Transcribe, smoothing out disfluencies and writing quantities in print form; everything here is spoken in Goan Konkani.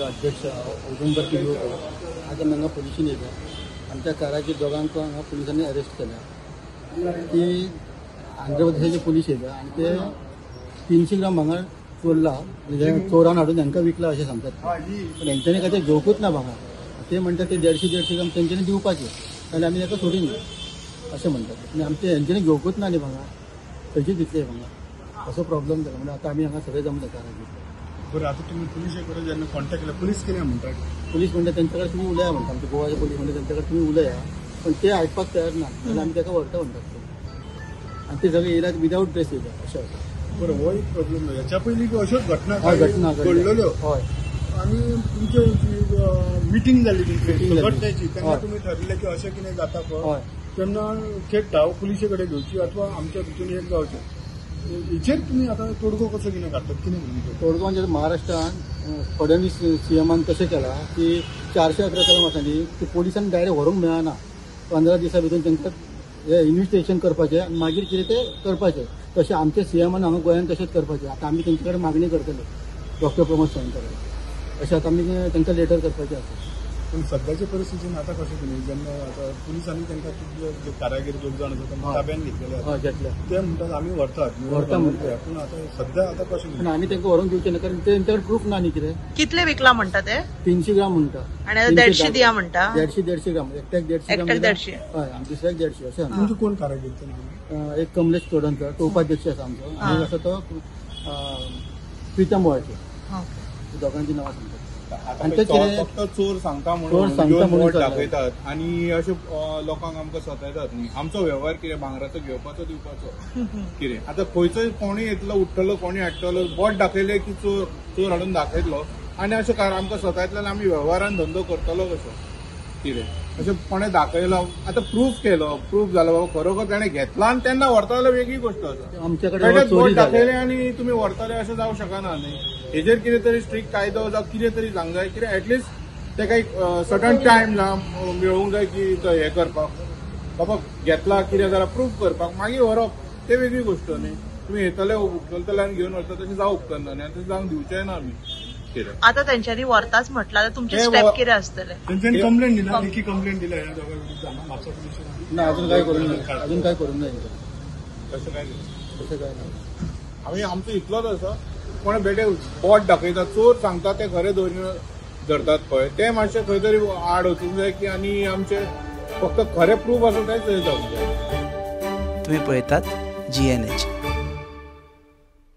अध्यक्ष औदुंबर किल्लोकर आज आमी हांगा पोलिशीन येयल्या. आमच्या कारागीर दोगांक हांगा पुलिसांनी अरेस्ट केल्या. ती आंध्र प्रदेशाचे पुलीस येयल्या आनी ते 300 ग्राम भांगर चोरला, चोरान हाडून हांकां विकला अशें सांगतात. पण हेंच्यांनी काय ते घेवकूच ना भांगर. ते म्हणटात ते 150 ग्राम तेंच्यांनी दिवपाचे, जाल्यार आमी ताका सोडिना अशें म्हणटात. आनी आमचे हेंच्यांनी घेवकूच ना न्ही भांगर, खंयचे दितले भांगर, असो प्रॉब्लम जाला. म्हणून आतां आमी हांगा सगळे जमले कारागीर. बरं, आता तुम्ही पुलिसे कडेन जेन्ना कॉन्टॅक्ट केला, पुलीस कितें म्हणटा? पुलीस म्हणटा तेंच्या कडेन तुमी उलया म्हणटा. आमचे गोवाचे पुलीस म्हणटा तेंच्या कडेन तुमी उलया, पण ते आयकपाक तयार ना. जाल्यार आमी ताका व्हरता म्हणटात ते. आनी ते सगळे येयल्यात विदावट ड्रेस येयल्या अशें आसा. बरं, हो एक प्रॉब्लेम. ह्याच्या पयलीं बी अश्योच घटना घटना घडलेल्यो. हय. आनी तुमचे मिटींग जाली तुमची संघटनेची, तेन्ना तुमी ठरलें की अशें कितें जाता पळय तेन्ना थेट धांव पुलिसे कडेन घेवची अथवा आमच्या भितून एक जावचें. हेचेर तुमी आतां तोडगो कसो कितें काडटात, कितें म्हणून तोडगो म्हणजे महाराष्ट्रान फडणवीस सीएमान कशें केलां की 411 कलम आसा न्ही, ती पोलिसांक डायरेक्ट व्हरूंक मेळना. 15 दिसां भितर तांकां हें इन्वेस्टिगेशन करपाचें आनी मागीर कितें तें करपाचें. तशें आमचे सीएमान हांगा गोंयांत तशेंच करपाचें. आतां आमी तेंचे कडेन मागणी करतले डॉक्टर प्रमोद सावंत कडेन, अशें आतां आमी तांकां लेटर करपाचें आसा. पूण सद्याच्या परिस्थितीन आतां कशें कितें, जेन्ना आतां पुलिसांनी तांकां कितले जे कारागीर दोग जाण आसा तांकां ताब्यान घेतलेले आसा, घेतले, ते म्हणटात आमी व्हरतात व्हरता म्हणटात. पूण आतां सद्या आतां कशें पूण आमी तांकां व्हरोंक दिवचें ना, कारण तेंच्या कडेन प्रूफ ना न्ही कितें. कितले विकला म्हणटा ते? 300 ग्राम म्हणटा. आनी आतां 150 दिया म्हणटा. 150 ग्राम, एकट्याक 150 ग्राम, एकट्याक 150. हय, आनी दुसऱ्याक 150 अशें. तुमचे कोण कारागीर? एक कमलेश चोडणकर, तो उपाध्यक्ष आसा आमचो, आनी आसा तो प्रितम वाळके. दोगांची नांवां सांगतात. फक्त चोर सांगता म्हणून दाखयतात आनी अशे लोकांक आमकां सतायतात न्ही. आमचो वेव्हार कितें, भांगराचो घेवपाचो दिवपाचो कितें. आतां खंयचोय कोणूय येतलो, उठ्ठलो, कोणूय हाडटलो, बोट दाखयलें की चोर चोर हाडून दाखयतलो आनी अशें आमकां सतायतलो आमी वेव्हारान धंदो करतलो कसो कितें. अशें कोणें दाखयलो, आतां प्रूफ केलो, प्रूफ जालो बाबा खरोखर ताणें घेतला आनी तेन्ना व्हरता जाल्यार वेगळी गोश्ट आसा. आमच्याकडे बोट दाखयलें आनी तुमी व्हरतले अशें जावंक शकना न्ही. हेजेर कितें तरी स्ट्रिक्ट कायदो जावं कितें तरी जावंक जाय, कितें एटलिस्ट तेका एक सर्टन टायम मेळोवंक जाय की तो हें करपाक, बाबा घेतला कितें जाल्यार प्रूफ करपाक, मागीर व्हरप तें वेगळी गोश्ट न्ही. तुमी येतले उखलतले आनी घेवन वता तशें जावंक उपकारना न्ही, आनी तशें जावंक दिवचें ना आमी. आतां तेंच्यांनी व्हरताच म्हटलां, आतां तुमचे स्टेप कितें आसतले? तेंच्यांनी कंप्लेंट दिला, लेखी कंप्लेंट दिल्या ह्या दोगां विरुद्ध म्हापसा पुलिसांनी? ना, अजून काय करूंक ना, अजून काय करूंक ना, तशें काय तशें काय ना. आमी आमचो इतलोच आसा, कोण बेटे बोट दाखयता, चोर सांगता ते खरें धरतात पळय, ते मातशें खंय तरी आड वचूंक जाय की आनी आमचे फक्त खरें प्रूफ आसा तेंच जावंक जाय. तुमी पळयतात GNH.